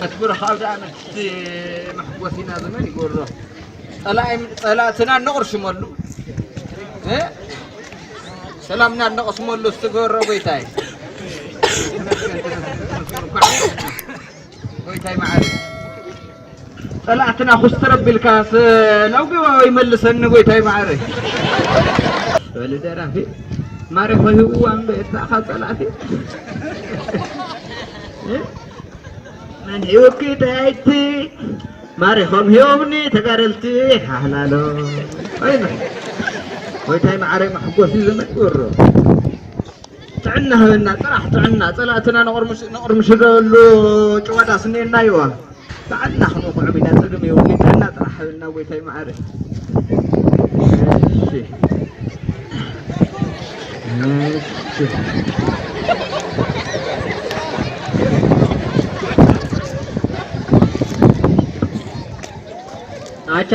ኣክብር ካብ ደኣ መሕጎሲና ዘመን ይገብሮ። ጸላኢ-፣ ጸላእትና እነቕርሽመሉ፣ እ? ሰላምና እነቕስመሉ እሱ ትገብሮ ጎይታይ። ጎይታይ መዓረይ። ጸላእትና ኩስትር ኣቢልካ ስ-፣ ናብ ገባዊ መልሰኒ ጎይታይ መዓረይ። በል ደራፊ፣ ማሪኾ ሂብዋ እምበር እታ ካብ ጸላእቲ። እ? መን ሂብኪ ጠያይቲ፣ ማሪኾም ሂቦምኒ ተጋደልቲ ሓላሎ። ኣይነ። ጎይታይ መዓረይ መሕጎሲ ዘመን ይወሮ። ጥዕና ሃበና ጥራሕ ጥዕና፣ ጸላእትና ነቕርምሽ-፣ ነቕርምሽለሉ ጭዋዳ ስኔና ይዋ። ጥዕና ክንወቕዖም ኢና፣ ጸገም የብሉን። ጥዕና ጥራሕ ሃበና ጎይታይ መዓረይ። እሺ። እሺ። ኣታ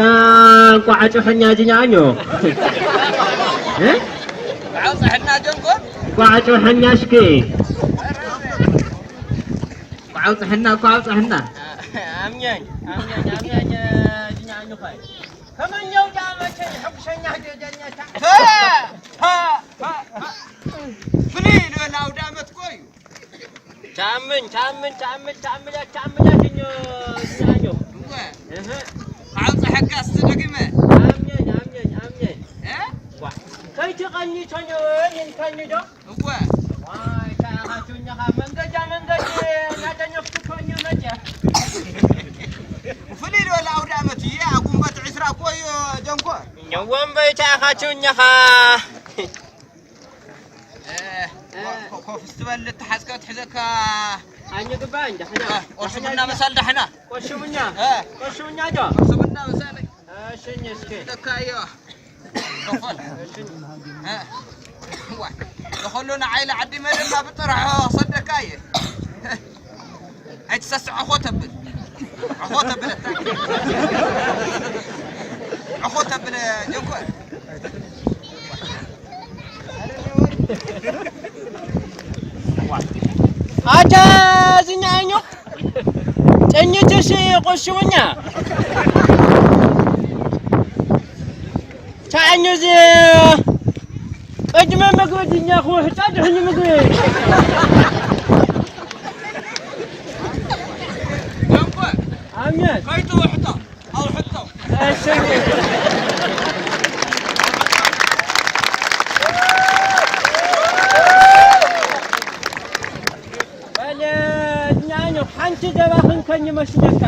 እንኳዕ ኣጨሐኛ ጅኛኞ። እ? እንኳዕ ኣውፀሐና ጀንጎ። እንኳዕ ኣጨሐኛ እስኪ። እንኳዕ ኣውፀሐና፣ እንኳዕ ኣውፀሐና። ኣምኛኝ፣ ኣምኛኝ፣ ኣምኛኝ፣ ጅኛኞ ኻይ። ከመኛው ዳመቸ ይሕጉሰኛ ጀጀኛታ። ሀ፣ ሀ፣ ሀ፣ ሀ። ፍልይ ልበል ኣውደ ዓመት እኮ እዩ። ቻምን፣ ቻምን፣ ቻምን፣ ቻምን፣ ቻምን፣ ቻምን፣ እወ። እህ። ዓውፀ ሕጋ እስቲ ደጊመ። ኣምኘን፣ ኣምኘን፣ ኣምኘን። እ? ዋ። ከይትቐኒ ቶኞ፣ ይንከኒ ዶ? እወ። ዋይ፣ ካኻቱኛኻ መንገጃ መንገጅ፣ ናደኞፍቱ ኮኞ መጀ። ፍልይ ዝበለ ኣውደ ዓመት እየ፣ ኣብ ጉንበት ዕስራ እኮ እዩ፣ ጀንኮ። እኛዋም በይታ ኢኻ ቱኛኻ። እ፣ ኮ-፣ ኮፍ ስትበል ልትሓዝ ከትሕዘካ። ኣኝ ግባ እንደ ሕና። እ፣ ቁርሲ ቡና መሳል ዳሕና። ቁርሲ ቡና። እ። ቁርሲ ቡና ዶ? ቁርሲ ቡና መሳል። እሺ፣ እሺ። ለካ እዮ። ኮፎል። እሺ። እ። ዋ፣ ለኸሎ ንዓይ ለዓዲ መደማ ብጥራሕ ክሰደካ እየ። ኣይትሰስዕ፣ ዕኾ ተብል። ዕኾ ተብል ኣታ። ዕኾ ተብል ጀንኮ። ኣታ ዝኛኞ ጠኝትሽ ቁሽውኛ። ቻዕኝ እዚ ቅድሚ ምግቢ ድኛ ክውሕጣ ድሕኒ ምግቢ። ጀንኮ። ኣሜን። ከይትውሕጦ፣ ኣውሕጦ። እሺ። በል፣ እኛ ሓንቲ ደባ ክንከኝ መስለካ።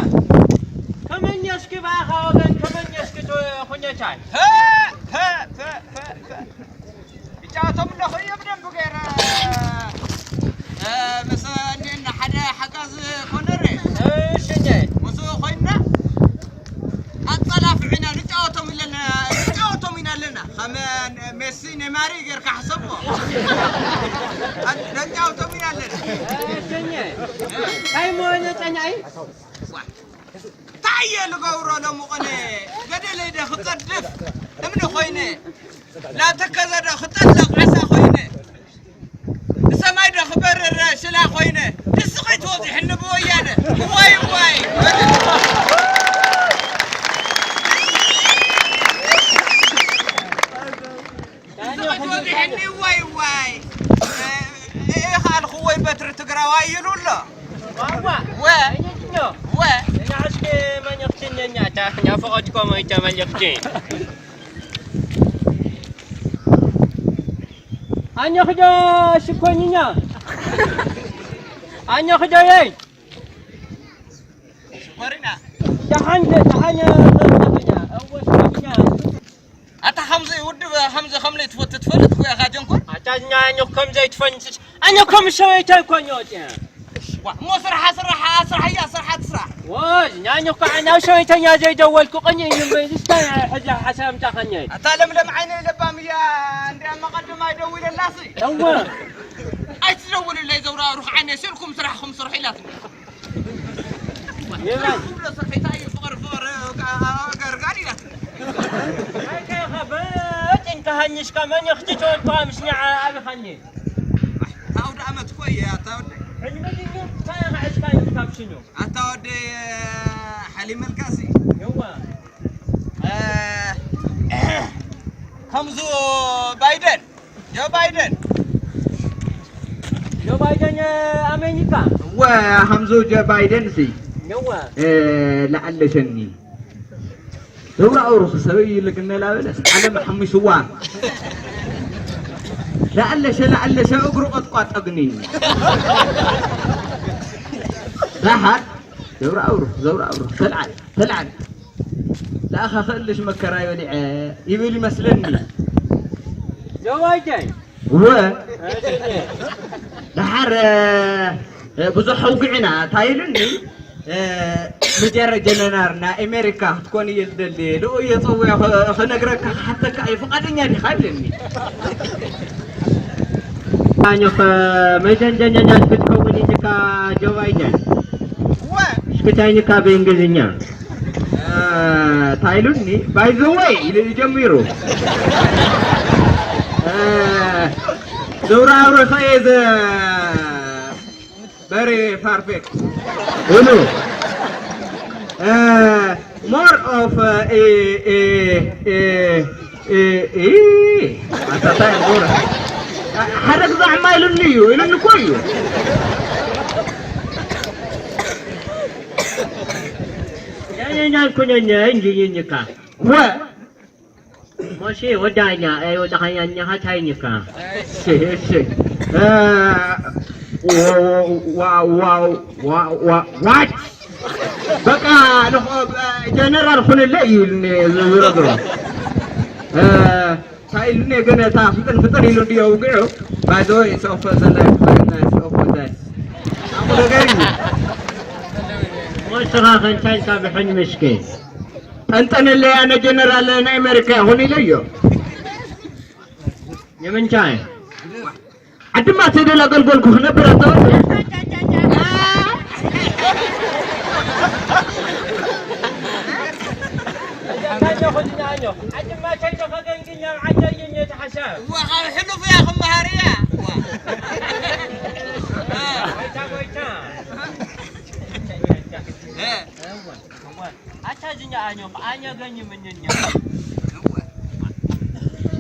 ከመኛስኪ ብኣኻ ወገን፣ ከመኛስኪ ቶ-፣ ኩነታይ። ሀ፣ ሀ፣ ሀ፣ ሀ፣ ሀ። ይጫወቶም ኣለኹ እየ ብደንብ ገይረ፣ እ፣ ምስ እኒአና ሓደ ሓጋዝ ኮነር። እሺ፣ እኔ። ምስኡ ኮይንና ኣጸላፍዕና ንጫወቶም ኣለና፣ ንጫወቶም ኢና ኣለና። ከም ሜሲ ኔማሪ ጌርካ ሕሰቦ። ኣ-፣ ንጫወቶም ኢና ኣለና። እሺ፣ እኔ። እንታይ ምሆነ ጸናኢ? ዋ። እንታይ እየ ልገብሮ ሎሚ ቐነ? ገደለይ ደ ክጸድፍ እምኒ ኮይነ፣ ናብ ተከዘ ደ ክጠልቕ ዓሳ ኮይነ፣ ንሰማይ ደ ክበርር ሽላ ኮይነ፣ ንስኺ ትወዚሕኒ ብወያነ። እዋይ፣ እዋይ። ንስኺ ትወዚሕኒ፣ ዋይ፣ ዋይ። እ፣ እ፣ ካልኹ ወይ በትሪ ትግራዋይ ኢሉ ኣሎ። ዋዋ። ወ። ኣይነጅኖ። ወ። እኛ እስኪ መኘኽትነኛ፣ ታ፣ እኛ ፈቐድኮ መይተ መኘኽቲ። ኣኘኽዶ ሽኮኝኛ። ኣኘኽዶ የይ። ሽኮሪና። ደሓን፣ ደሓን፣ እወ፣ ሽኮኝኛ። ኣታ ከምዚ ውድብ ከምዚ ከም ለይትፈቱ ትፈልጥ እኮ ኢኻ ጀንኮ። ኣታ እኛ ኣኛ ከም ዘይትፈንጭ፣ ኣኛ ከም ሸወይታ እኮ እኛ ወፂና። ዋ፣ እሞ ስራሓ፣ ስራሓ፣ ስራሓያ፣ ስራሓ ትስራሕ። ወ፣ እኛ እኮ ናብ ሸወይተኛ ዘይደወልኩ ቀኒ እዩ እምበይ፣ ዝስታ ሕዚ ሓሳብ ምጻኸኒ። ኣታ ለምለም ዓይነይ ለባም እያ፣ እንዲያ መቐድም ኣይደውለላሲ። እወ። ኣይትደውልለይ ዘውራ ሩሕ ዓይነይ፣ ስልኩም ስራሕኹም ስርሑ ኢላትኒ። የማን። ኣውደ ዓመት እኮ እየ፣ ኣታ ወደይ። ሕልሚ ድዩ? እንታይ ኢኻ ዕሽካ ኢልካ? ኣታ ወዲ ሓሊመልካሲ ከምዙ ባይደን ጆ ባይደን ጆ ባይደን ኣሜኒካ ወ ከምዙ ጆ ባይደን ሲ ዋ ለዓለሸኒ ዘውራውሩ ክሰበይ ይልግነ ላበለስ ዓለም ሓሚስዋ ለኣለሸ ለኣለሸ እግሩ ቆጥቋጠግኒ ዳሓር ዘውራውሩ ዘውራውሩ ተልዓል ተልዓል ለኣኻ ክእልሽ መከራ ይበሊዐ ይብል ይመስለኒ ዘዋይታይ እወ ደሓር ብዙሕ ኣውግዕና እንታይ ኢሉኒ ምጀረ ጀነራል ናይ ኣሜሪካ ክትኮን እየ ዝደሊ ልኡ እየ ፀውዮ ክነግረካ ክሓተካ እዩ ፍቃደኛ ዲካ ይብለኒ ኛኸ መጀንጀኛኛ ክትከውን ኢልካ ጆባይደን ሽክቻይንካ ብእንግሊዝኛ እንታይ ኢሉኒ ባይዘወይ ኢሉ እዩ ጀሚሩ ዘውራውሪ ከየ ዘ በሪ ፋርፌክ ኢሉ more of ኣታታይ ረ ሓደ ግዛዕ ማ ኢሉኒ እዩ ኢሉኒ እኮ እዩ ኛኛኛኩኛኛ እንጂ ይኝካ ወ ሞሼ ወዳኛ ወዳኸኛኛኻ ቻይኒካ እሺ እሺ ዋት በቃ ጀነራል ኩንለ እዩ ዝረግሮ እንታይ ኢሉኒ ግን እታ ፍጥን ፍጥን ኢሉ እንዲ የውግዑ ባይዘወይ ሰፈ ዘላይ ሰፈ ዘላይ ኣቁ ነገር እዩ ሞሽኻ ከንቻይካ ብሕኝ ምሽኪ ጠንጠነለይ ኣነ ጀነራል ናይ ኣሜሪካ ይኹን ኢለዮ ንምንታይ ዓድማ ተደል ኣገልገልኩ ክነብር ኣተወ ሕሉፍ እያ ክመሃር እያ ኣታ ዝኛ ኣኞ ኣኛ ገኝ ምንኛ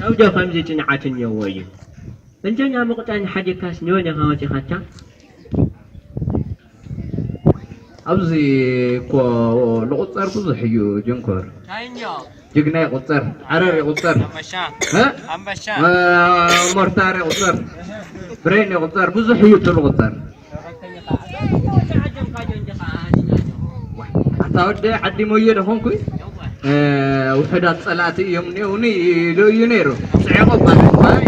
ሰውዶ ከምዚ ጽንዓት እኒኦዎ እዩ እንጀኛ ምቕጫኝ ሓዲካስ ኒዮ ኔኻ ወፂኻታ ኣብዚ እኮ ንቁፀር ብዙሕ እዩ ጅንኮር ታይኛ ጅግና ይቁፀር ዓረር ይቁፀር ኣንበሻ እ? ኣንበሻ እ፣ ሞርታር ይቁፀር ብሬን ይቁፀር ብዙሕ እዩ እቲ ንቁፀር ኣታ ወደ ዓዲ ሞየ ደኾንኩ ውሕዳት ጸላእቲ እዮም እኒኦውኒ ኢሉ እዩ ነይሩ። ስዒቑ ባይ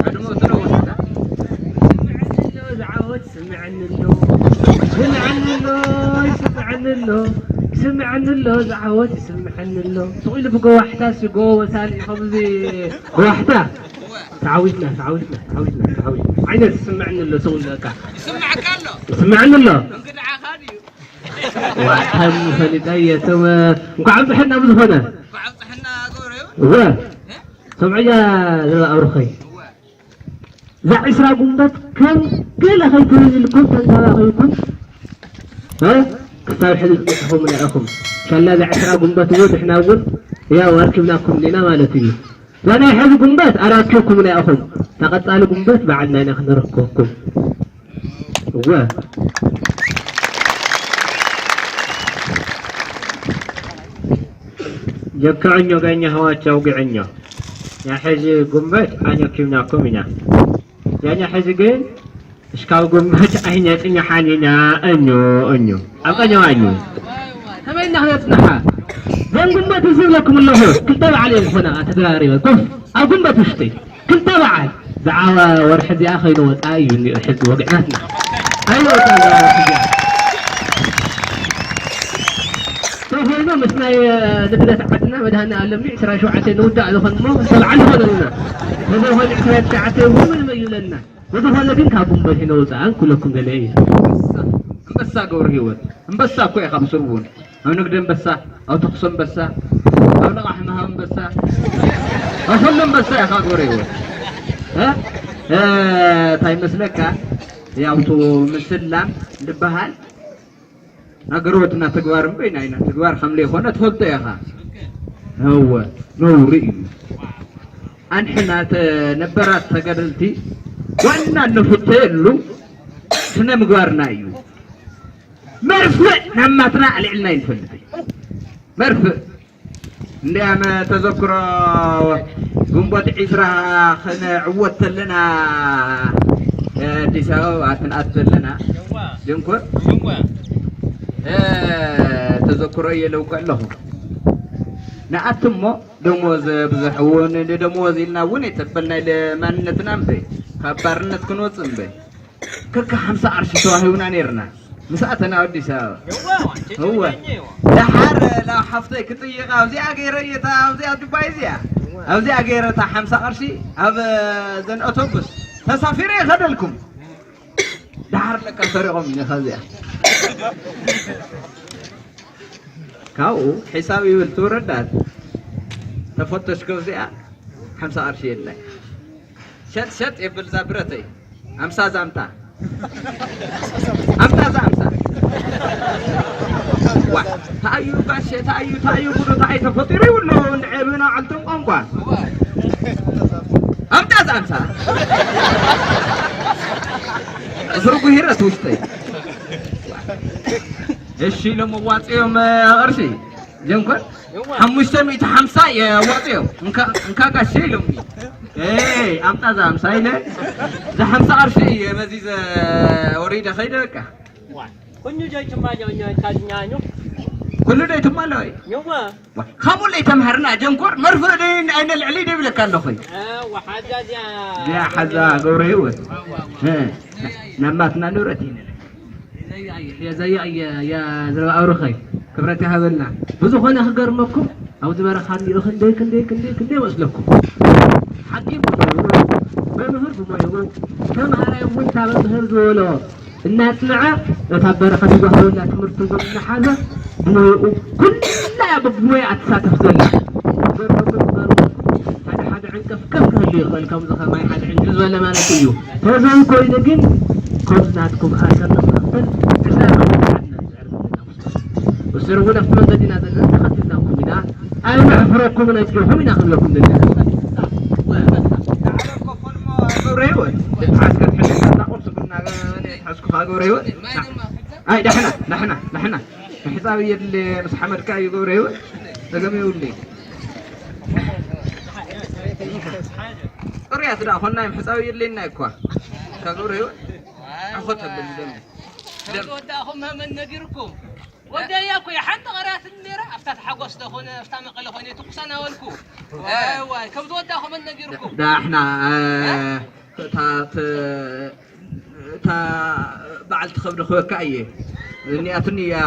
ዕድመኡ ስለ ወሰደ። ስምዐኒ ኣሎ ዝዓወት ስምዐኒ ኣሎ ስምዐኒ ኣሎ ይስምዐኒ ኣሎ ይስምዐኒ ኣሎ ዝዓወት ይስምዐኒ ኣሎ ስቕ ኢሉ ብገዋሕታ ስጎ ወሳሊ ከምዚ ገዋሕታ ተዓዊትና ተዓዊትና ተዓዊትና ተዓዊትና ዓይነት ዝስምዐኒ ኣሎ ስቕ ኢሉ በቃ ይስምዓካ ኣሎ ይስምዐኒ ኣሎ እንግድዓኻ ድዩ ዋዕታም ፈሊጠ እየ እቶም እንኳዕ ኣብፅሐና ብዝኾነ እንኳዕ ኣብፅሐና ገብረ እወ ሰምዐያ ዘባ ኣብርኸይ እዛ ዕስራ ጉንበት ከም ገለ ከይትብል ኢልኩም ተንከባኺብኩም እ? ክሳብ ሕዚ ዝፅሕኹም ኢና ኢኹም ሻላ እዛ ዕስራ ጉንበት እውን ንሕና እውን ያው ኣርኪብናኩም እንዲና ማለት እዩ እዛ ናይ ሕዚ ጉንበት ኣራኪብኩምና ኢኹም እታ ቀፃሊ ጉንበት በዓልና ኢና ክንረክበኩም እወ ጀካዕኞ ጋኛ ሀዋቻው ግዕኞ ናይ ሕዚ ጉንበት ኣረኪብናኩም ኢና ያኛ ሕዚ ግን እስካብ ጉንበት ኣይነፅንሓን ኢና እኞ እኞ ኣብ ቀኛዋ እኞ ከመይ እናክነፅንሓ ዘን ጉንበት እዚ ዝብለኩም ኣለኹ ክልተ በዓል እዮም ዝኾና ተደራሪበ ኮፍ ኣብ ጉንበት ውሽጢ ክልተ በዓል ብዓዋ ወርሒ እዚኣ ከይንወፃ እዩ እኒኦ ሕዚ ወግዕናትና ኣይወፃ ተኾይኑ ምስ ናይ ልደት ዓድና መድሃኒ ኣለምኒ ዕስራ ሸውዓተ ንውዳእ ዝኾን እሞ ተበዓል ዝኾነልና ተዘኾነ ዕስራ ትሽዓተ እውን መን መዩለና ብዝኾነ ግን ካብ ጉንበት ይነውፅኣን ኩለኩም ገለ እየ ኣንበሳ ገብረ ህይወት ኣንበሳ እኮ እየ ካብ ስርቡን ኣብ ንግዲ ኣንበሳ ኣብ ተኩሲ ኣንበሳ ኣብ ንቓሕ ምሃብ ኣንበሳ ኣብ ኩሉ ኣንበሳ እየ ካብ ገብረ ህይወት እንታይ መስለካ ያውቱ ምስላም ዝበሃል ሃገርወትና ተግባር እምበይ ናይና ተግባር ከም ዘይኮነ ትፈልጦ ኢኻ። እወ፣ ነውሪ እዩ። ኣንሕና ተ-፣ ነበራት ተጋደልቲ ዋና እንፍተየሉ ስነ ምግባርና እዩ። መርፍእ ናማትና ኣልዕልና ይንፈልጥ። መርፍእ እንዲያም ተዘክሮ ግንቦት ዒስራ ክንዕወት ተለና፣ ኣዲስ ኣበባ ክንኣት ተለና፣ ድንኮር፣ እ፣ ተዘክሮ እየ ለውቀ ኣለኹ። ንኣት እሞ ደሞዝ ብዙሕ እውን ንደሞዝ ኢልና እውን የተበልናይ ለማንነትና እምበይ፣ ካብ ባርነት ክንወፅእ እምበይ። ከካ ሓምሳ ቅርሺ ተዋሂቡና ነይርና። ምስ ኣተና ኣዲስ ኣበባ። እወ። ደሓር ናብ ሓፍተይ ክጥይቕ ኣብዚኣ ገይረ እየ፣ እታ ኣብዚኣ ዱባይ እዚኣ። ኣብዚኣ ገይረ እታ ሓምሳ ቅርሺ ኣብ ዘን ኣውቶቡስ ተሳፊረ ይኸደልኩም። ደሓር ለካ ሰሪቖም ኢለ ካብዚኣ። ካብኡ ሒሳብ ይብል ትውረዳት። ተፈተሽ ከብዚኣ ሓምሳ ቅርሺ የድላይ። ሸጥ ሸጥ የብል እዛ ብረተይ። ኣምሳ እዛ ኣምጣ። ኣምጣ እዛ ኣምሳ። ዋ፣ ታዩ ጋሼ፣ ታዩ፣ ታዩ ጉዱ፣ ታይ ተፈጢሩ ይብሎ፣ እንድዒ ብና ዓልቶም ቋንቋ። ኣምጣ እዛ ኣምሳ። እዝሩ ጉሂረት ውሽጠይ። እሺ ኢሎም ኣዋፅኦም፣ እ፣ ቅርሺ። ጀንኮር? ሓሙሽተ ሚእቲ ሓምሳ የዋፅኦም። እንካ፣ እንካ ጋሼ ኢሎምኒ። ኤይ፣ ኣምጣ እዛ ሓምሳ ኢለ፣ እዛ ሓምሳ ቅርሺ እየ መዚዘ ወሪደ ኸይደ በቃ። ኩሉ ዶ ይትማለወ? ዋ፣ ከምኡ ለይተምሃርና ጀንኮር፣ መርፍእ ዶ ኣይነልዕሊ ዶ ይብለካ ኣለኹ። እዚኣ ሓዛ ገብረ ህይወት። እ፣ ናማትና ንብረት እዩ። ዘያ እየ፣ ያ ዘረባ ኣውርኸይ፣ ክብረት ይሃበልና። ብዝኾነ ክገርመኩም፣ ኣብዚ በረኻ እኒኦ ክንደይ፣ ክንደይ፣ ክንደይ፣ ክንደይ መስለኩም። ሓኪም ብሞይኡ፣ መምህር ብሞይኡ፣ ተምሃራይ እውን እታ መምህር ዝበሎ እናጽንዐ፣ ነታ በረኸት ዝወሃበላ ትምህርቲ እውን እናሓዘ፣ ብሞይኡ ኩላ እያ ብሞያ ትሳተፍ ዘላ። ክገርመኩም፣ ክገርመኩም፣ ሓደ ሓደ ዕንቅፍ ከም ክህሉ ይኽእል፣ ከምዚ ከማይ ሓደ ዕንቅፍ ዝበለ ማለት እዩ። ተዘይኮይኑ ግን፣ ከምዚ ናትኩም ኣሰር ንኽንኽተል፣ ዕስራ ዓመት ኢና ንጽዕር ዘለና። እሱር እውን ኣብቲ መንገዲ ኢና ዘለና፣ ተኸቲልናኩም ኢና፣ ኣይነሕፍረኩምን፣ ኣጆኹም ኢና ክንብለኩም ዘለና። ገብረ ህይወት፣ እቲ ዓስከር ሕልናና ቁርሲ ቡና ገበነ፣ ሓዝኩኻ ገብረ ህይወት። ኣይ፣ ዳሕና፣ ዳሕና፣ ዳሕና። ምሕጻብ የድሊ ምስ ሓመድካ እዩ ገብረ ህይወት። ጸገም የብሉን። ጥሩያት ደኣ ኾንና ምሕጻብ የድልየና እኳ። ካብ ገብረ ህይወት። ኣኾ ተብል ደም። ደም። ወዳኹም መን ነጊርኩም? ወደያ እኮ እያ ሓንቲ ቀርያት ነይራ፣ ኣብታ ተሓጎስ ዶ ኾነ፣ ኣብታ መቐለ ኾነ ትኩሳና ወልኩ። ዋይ፣ ዋይ፣ ከም ዝወዳኹም መን ነጊርኩም? ዳሕና፣ እ፣ እታ ት-፣ እታ በዓልቲ ከብዲ ክበካ እየ። እኒኣትኒ እያ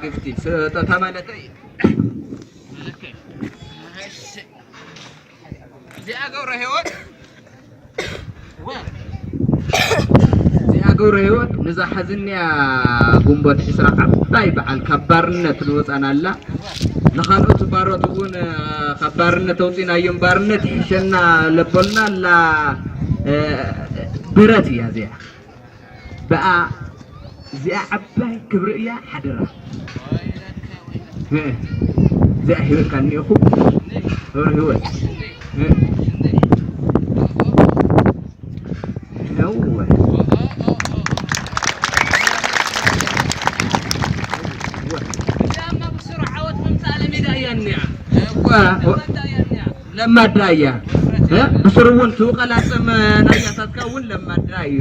ጊፍቲ፣ ስጦታ ማለተይ። እዚኣ ገብረ ህይወት፣ እዚኣ ገብረ ህይወት ንዛ ሓዝንያ ግንቦት ዕስራ ዓባይ በዓል ካብ ባርነት ንወፃና ኣላ። ንኻልኦት ባሮት እውን፣ እ፣ ካብ ባርነት ኣውፂናዮም፣ ባርነት ይሕሸና ለቦልና ኣላ፣ እ፣ ብረት እያ እዚኣ። ብኣ እዚኣ ዓባይ ክብሪ እያ፣ ሓደራ። እ፣ እዚኣ ሂበካ እኒኦኹ፣ ገብረ ህይወት። እ፣ እወ። እዚኣ እማ ብስሩ ዓወት መምፃእ ለሚዳ እያ እኒኣ። እወ። ለማዳ እያ። እ? ብስሩ እውን ትውቀላጽም ናያታትካ እውን ለማዳ እዩ።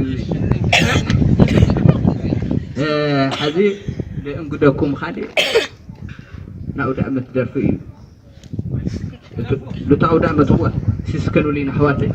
እ፣ ሕዚ ንእንግደኩም ካልእ ናውደ ዓመት ደርፊ እዩ። ሉታ ኣውደ ዓመት እዋ ሲስከኑሊን ኣሕዋተይ።